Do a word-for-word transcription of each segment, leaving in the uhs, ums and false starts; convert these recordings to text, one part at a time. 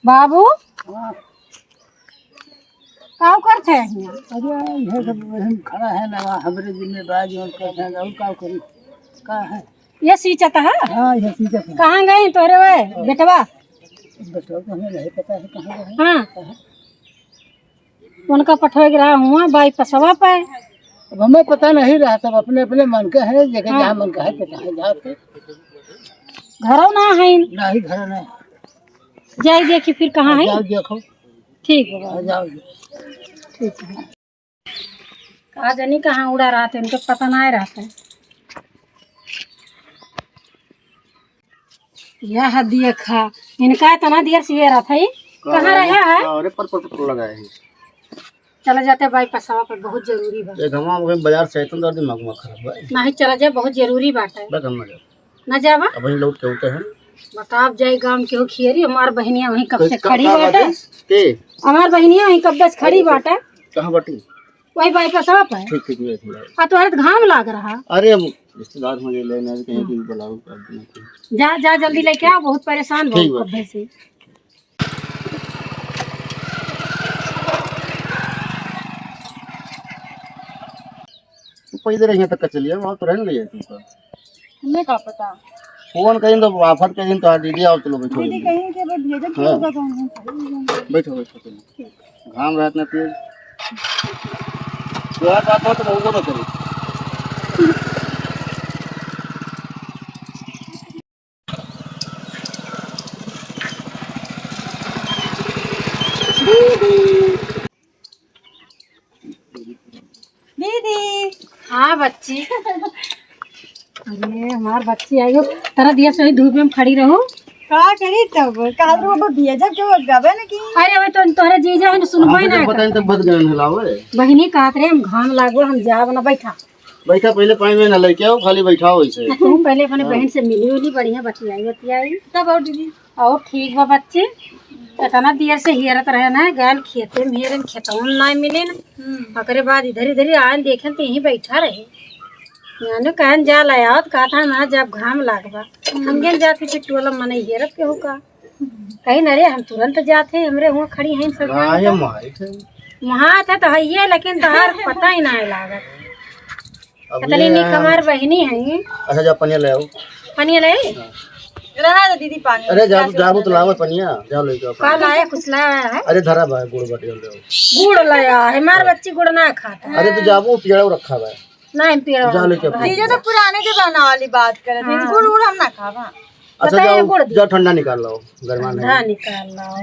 बाबू, हाँ। काउ करत है हियाँ? अरे, इहे सब वही खड़ा है ना, हमरे जिम्मेदारी और करते हैं, और का करी? का है? ये सींचत है? हाँ, ये सींचत है। कहाँ गए तोहरे वे बेटवा? बेटवा तो हमें नहीं पता है कहाँ गए। हाँ। कहाँ? उनका पठवे के रहा हुआ बाईपासवा पे। अब हमें पता नहीं रहा, सब अपने अपने मन का है, जेके हाँ। जहाँ मन का है, पता है, जात है। घरो ना है। नहीं, घर ना है। जाई देखी फिर कहाँ है। जाओ देखो। ठीक बा। हाँ, जाओ। ठीक है। का जानी कहाँ उड़ा रहत है, उनके पता ना रहत है। यह देखा, इनका इतना देर से ये रहत है, कहाँ रहा है? अरे पर, पर, पर लगा है। चला जाते बाईपासवा पे, बहुत जरूरी बा। ये घमा में बाजार से इतना दिमाग में खराब है। नहीं, चला जाए, बहुत जरूरी बात है। बस हम ना जाओ। ना जाबा? अब वहीं लौट के होते हैं। बताब जाए गाँव के हो खियरी, हमार बहिनिया वहीं कब तो से का, खड़ी का बाटे। बाटे? के? हमार बहिनिया वहीं कब से खड़ी अरे तो बाटे। कहाँ बाटी? वही बाईपासवा पे। ठीक, ठीक, मैं थोड़ा आ तोहरे तो घाम लाग रहा। अरे हम रिश्तेदार हो गए लेने, कहीं हाँ। भी बुलाओ कर देना। जा, जा जल्दी लेके आओ, बहुत परेशान ठीक बहुत बा। कब्बे से। तू पैदल यहाँ तक का चलिए, वहाँ तो रहने लगे तू तो। हमें का पता। फोन कहीं तो आफत के दिन तो दीदी आओ, चलो बैठो दीदी जल्दी। कहीं के बस भेजब हाँ। होगा तो हम खड़े हो जाएंगे। बैठो, बैठो, चलो। ठीक। घाम रहत ना तेज। तोहार बात हो तो बहुतो ना करी। दीदी। हाँ बच्ची। अरे हमार बच्ची आई हो, तरा दिया सही धूप में खड़ी रहू। का करी तब? काल रो भेजब के वो गबे न की। अरे वो तो तोहरे जीजा है न, सुनबे हाँ, ना तो पता कर। नहीं तब बद गए हलावे। बहिनी कहत रहे हम घाम लागो, हम जाब ना, बैठा। बैठा, पहले पानी में ना लेके आओ, खाली बैठाओ ऐसे। तू पहले अपने हाँ। बहन से मिली उली, बढ़िया बतियाई बतियाई। तब आओ दीदी। और ठीक बा बच्ची, इतना देर से हेरत रहे ना, गैन खेते में हेरन, खेतवन ना मिले ना। हम्म। ओकरे बाद इधर इधर आन देखेन तो यहीं बैठा रहे। यानी कहन जा ले आओ, तो कहता है, "ना, जब घाम लागबा।" हम गेन जाती थी टोला, मने हेरत के हो का? कहीं ना रे, हम तुरंत जाते, हमरे हुआ खड़ी हैं सब ना, जान ये के। माई थे। वहाँ था तो है ये, लेकिन तोहार पता ही ना है लागत। अब कतली ये नीक हमार बहिनी है। अच्छा, जा पनिया ले आओ। पनिया ले? हाँ। रहा दे दीदी पानी। अरे, जा, जा, जा, तो लावा पनिया, जा लेके आओ का पानी। लाया, कुछ लाया है? अरे, धरा बा, गुड़ बाटी ले आओ। गुड़ लाया है, हमार बच्ची गुड़ ना खाता है। अरे, तो जाबो, पियड़ा रखा बा। नहीं, पियड़ा जा लेके आओ। जीजा तो पुराने जमाना वाली बात करत हैं, हाँ। गुड़ उड़ हम ना खाबा। अच्छा, बताइए, जाओ, गुड़ दी। जाओ, ठंडा निकाल लाओ, गरमा नहीं। ठंडा निकाल लाओ।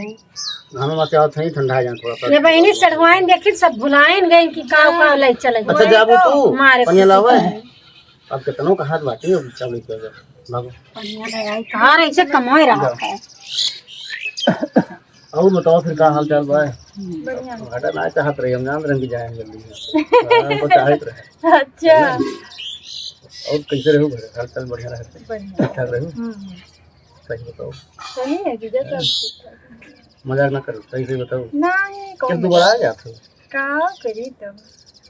घाम में से आवत है, ठंडा है जान थोड़ा सा। ये बहिनी सड़वाइन देखिन, सब भुलाइन गई कि काव काव ले चले गए। अच्छा, जाबू तू, मारे पनिया खुशी लावे। अब कितनों का हाथ बाटे, अब चल के जा, भागो। पनिया ले आई, कहाँ रहे से कमाए रहा है। और बताओ फिर का हाल चाल बा? बढ़िया। घाटा ना चाहत रही, हम जान रहे हैं कि जाए जल्दी से। हाँ, हमको चाहत रहे। अच्छा। और कैसे रहो घर? हाल चाल बढ़िया रहे? बढ़िया। ठीक ठाक रहो? हम्म। सही बताओ। सही है जीजा, सब ठीक ठाक है। मजाक ना करो, सही सही बताओ। नहीं, कौन किस दोबारा आ जाते हो? का करी तब?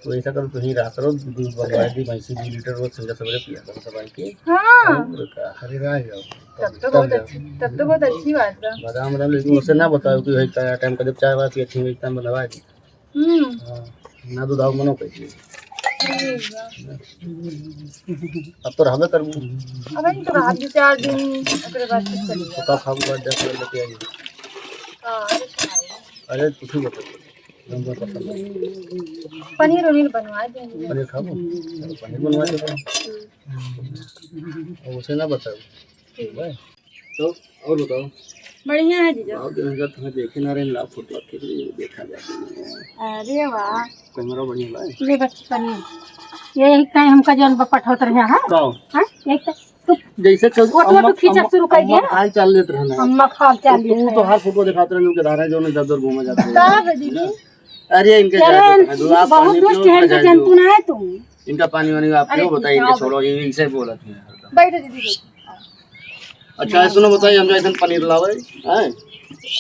तो ऐसा करो, तुहीं रहा करो, दूध बनवा दी, भैंसी दो लीटर रोज संझा सवेरे पिया करो सब आके। हाँ। और का, हरे रह जाओ। तब तो तब बहुत जाओ। अच्छी, तब तो बहुत अच्छी बात बा। बादाम वादाम, लेकिन उसे ना बताओ कि भाई, क्या टाइम का जब चाय वाय पिए थे, वही टाइम बनवा दी। हम्म। हाँ, ना दूध आओ मनो कैसे। ठीक बा। अब तो रहबे करबू। अब हम तो रहा दो चार दिन, ओकरे बाद फिर चली जाब। तो का खाबू, बाद दस बजे लेके आई। हाँ, अरे खाए। अरे, कुछ भी बताओ। पनीर उनीर बनवा देंगे। पनीर खाबो? पनीर बनवा देबो। और उसे ना बताओ। ठीक बा। तो और बताओ। बढ़िया है जीजा। बहुत दिन हो गया तुम्हें देखे ना रहे, लाओ फोटो खींच लीजिए, देखा जाए। अरे वाह। कैमरा बढ़िया बा। ले बच्ची पनीर। ये एक टाइम हमका जौन बपट होत रहे, हाँ? का? हाँ? एक टाइम। जैसे कल वो तो अम्मा, तू खींचब अम्मा, शुरू कर अम्मा दिया। खाल चाल लेत रहना है। अम्मा खाल चाल तो लेत तू तो रहना। हर फोटो दिखाते रहने, उनके धारा जो उन्हें दर दर घूमे जाते हैं। का बा दीदी? अरे इनके अरे, जाए दो, आप बहुत पानी दुष्ट पियो, है, इनके जाए दो। जंतु ना है तू। इनका पानी वानी आप अरे पियो, बताइए, इनके आओ। छोड़ो, ये इनसे बोलत है। बैठो दीदी, बैठो। अच्छा, सुनो, बताइए, हम जाए पनीर लावे, हैं?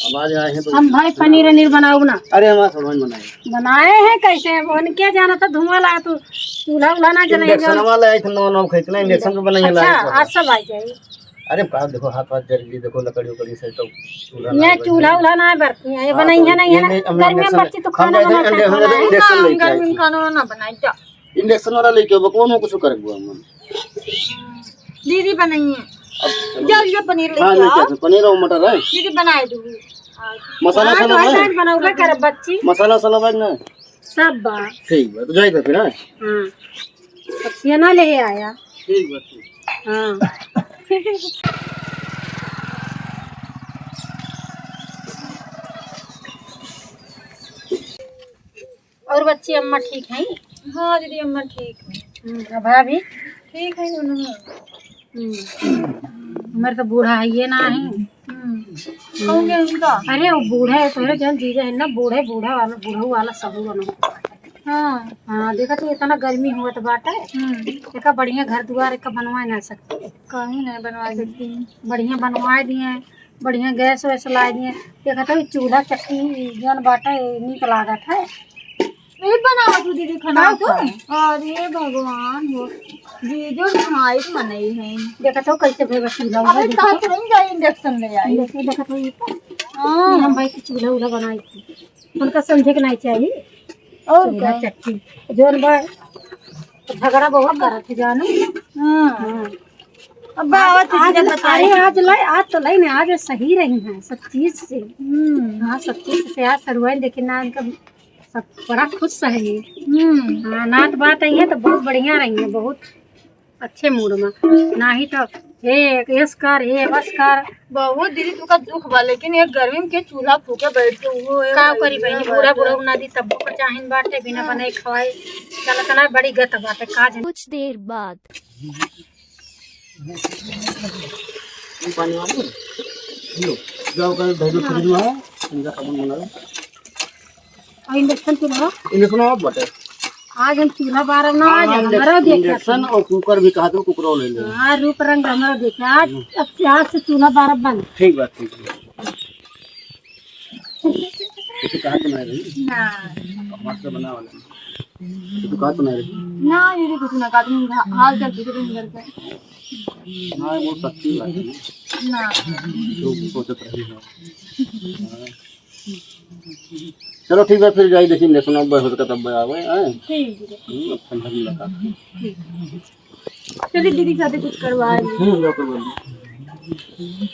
अब आज आए हैं तो हम भाई पनीर वनीर बनाओ ना। अरे, हमारा सामान बनाए। बनाए हैं कैसे? उनके जाना था, धुआं लगा, तू चूल्हा उल्हा ना जलाएगा। इंडक्शन वाला है, इतना नौ नौ खरीदना, इंडक्शन पे बनाइए, अच्छा, लाइट वाला। आज सब आ जाए। अरे का देखो, हाथ वाथ जर गई, देखो लकड़ी उकड़ी से तो चूल्हा ना यहाँ बरती। चूल्हा उल्हा ना बरती है, ये हाँ, बनाई तो है ना, ये ना, ये, हम गर्मी में इंडक्शन बच्ची तो हम खाना कहते हैं, बनाता है, इंडक्शन, हम इंडक्शन लेके आए गर्मी में थे। खाना वाना बनाई जा। इंडक्शन वाला लेके आओ, कौन हो कुछ कर बुआ मन। दीदी बनाई है। अब चलो। जा, ये पनीर हाँ, लेके लेके आओ। आओ, पनीर और मटर है। दीदी बनाए दूँगी। मसाला हाँ, वसाला तो है? आज बनौबे करब बच्ची। मसाला वसाला बा ना? सब बा। ठीक बा, तो जाई तो फिर, हाँ? हाँ। बच्चिया ना ले आया। ठीक बा, ठीक। हाँ। और बच्ची अम्मा ठीक हैं? हाँ दीदी, अम्मा ठीक हैं। हम्म, और भाभी? ठीक है उन्होंने। हम्म। हमारे तो बूढ़ा है, ये ना है। हम्म। कहूँगे उनका? अरे वो बूढ़ा है, तोहरे जौन जीजा है ना, बूढ़े, बूढ़ा वाला, बूढ़ऊ वाला सहूर ना। हाँ। हाँ, देखा तो इतना गर्मी हुआ तो बाटे। हम्म। एका बढ़िया घर दुआर एका बनवा ना सकते। कहीं नहीं बनवा सकती। बढ़िया बनवा दिए, बढ़िया गैस वैस ला दिए। देखा तो चूल्हा चक्की जौन बाटे नीक लागत है। नहीं बनावत हूँ दीदी खाना का तो। का? अरे भगवान हो, जीजो भाई मनई है। देखा तो कैसे भेगा चूल्हा उल्हा, अरे देखा कहाँ तो। तुरंत जाए इंडक्शन ले आई। इंडक्शन देखा तो ये तो। हाँ। ये हम भाई की चूल्हा उल्हा बनाई थी, उनका समझे के नहीं चाहिए। और चूल्हा का? चक्की जौन बा झगड़ा बहुत करत है जानो। हाँ। हाँ। अब आवत है आज, जब बताई। अरे आज लाई, आज तो लाई ना, आज सही रही हैं सब चीज से। हम्म। हाँ, सब चीज से आज सरुआइन देखी ना, इनका सब बड़ा खुश है ये। हम्म। हाँ, नात बात आई है तो बहुत बढ़िया रही है, बहुत अच्छे मूड में। नाही तो हे यस कर, हे बस कर। बहुत दीदी तुका दुख बा, लेकिन एक गर्मी में के चूल्हा फूके बैठ के वो का करी बहनी, बूढ़ा बूढ़ा नदी तब्बो का चाहिन बाटे, बिना बनाए खवाए। चला चला बड़ी गत बाटे, का जन। कुछ देर बाद। ये पानी वाली? लो, जाओ कर धर दो फ्रिज में, ठंडा साबुन बनाओ। और इंडक्शन चूल्हा? इंडक्शन आप बटे। आज हम चूल्हा बारब ना, आज हाँ, हमारा इंडक्शन, देखे इंडक्शन और कुकर भी कहा तो कुकरो ले ले। हाँ, रूप रंग हमारा देखे। आज, हम्म। अब से, आज से चूल्हा बारब बंद। ठीक बात, ठीक बात। कुछ कहा तो नहीं रही? ना। मस्त बना वाला। कुछ कहा तो नहीं रही? ना, ये कुछ ना कहा, तुम हा-, हाल चाल पूछे तुम घर पे। हाँ, वो सच्ची बात है ना। ना। जो सोचत रही हो। हाँ। चलो ठीक बा, फिर जाई देखी इंडक्शन अब हो सका तब आवे, हैं? ठीक है। हम्म, अब ठंडा मुलाकात। ठीक। चलिए दीदी के साथ कुछ करवा ली। हम्म, लो, करवा ली।